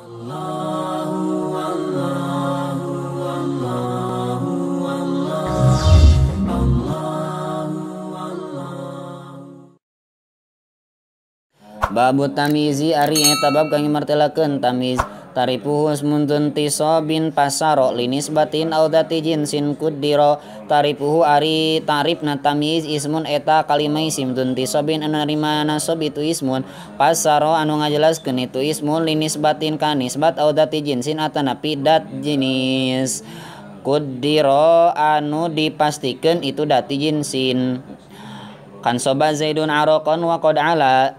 Babu tamizi ari eta bab kang martelakeun tamiz taripuhu muntun tisobin pasaro linisbatin au dati jinsin kuddiro taripuhu ari tarifna tamiz ismun eta kalimah isim tun tisobin anu narima nasab itu ismun pasaro anu ngajelaskeun itu ismun linisbatin ka nisbat au dati jinsin atanapi dat jenis kuddiro anu dipastikeun itu dati jinsin kan soba zaidun araqan wa qad ala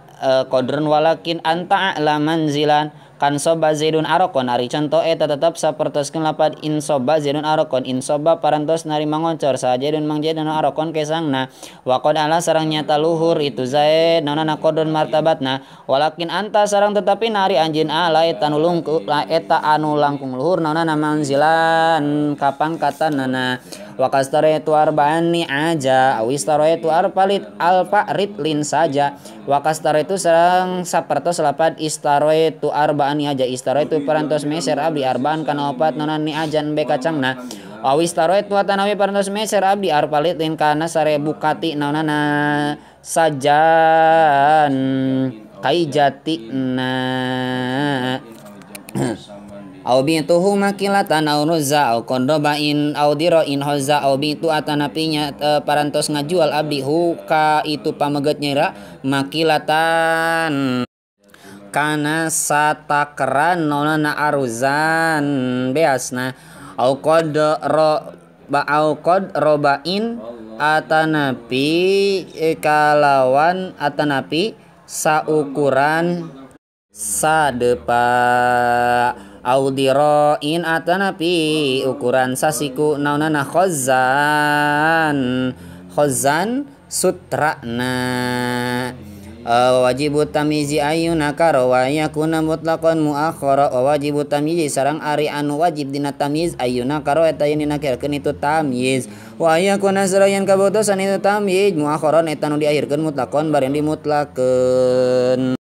qadrun walakin anta a'la manzilan kan soba zaidun araqon ari conto eta tetep sapertoskeun lapad in soba zaidun araqon in soba parantos narima ngoncor saha zaidun mang zaidun araqon kesangna wa qad ala sareng nyata luhur itu zaid naonana qadrun martabatna walakin anta sareng tetapi nari anjeun ala eta nu lungku eta anu langkung luhur naonana manzilan kapangkatanana wa kastaraitu arba'ani aja awistaraitu arpalit alfa ritlin saja wa kastaraitu sareng sapertos lapad istaraitu arba'ani aja istaraitu parantos meser abdi arba'an kana opat naonani ajan be kacangna awistaraitu atanawi parantos meser abdi arpalitlin kana 1000 kati naonana sajan kaijatina au bituhu makilatan au nuzza au kondobain au diroin hozza au bitu atanapinya parantos ngajual abdi hu ka itu pameget nyira makilatan kana satakran nonana aruzan beasna au qad ro ba au qad robain atanapi kalawan atanapi saukuran sadepa au diroin atanapi ukuran sasiku naonana khozan khozan sutrana wajibu tamizi ayuna karo wa yakuna mutlaqan muakhara wa wajibu tamyizi sareng ari anu wajib dina tamyiz ayuna karo eta yen dinakirkeun itu tamyiz wa yakuna sareng kabutusan itu tamyiz muakharan eta nu diakhirkeun mutlaqan bareng dimutlakeun.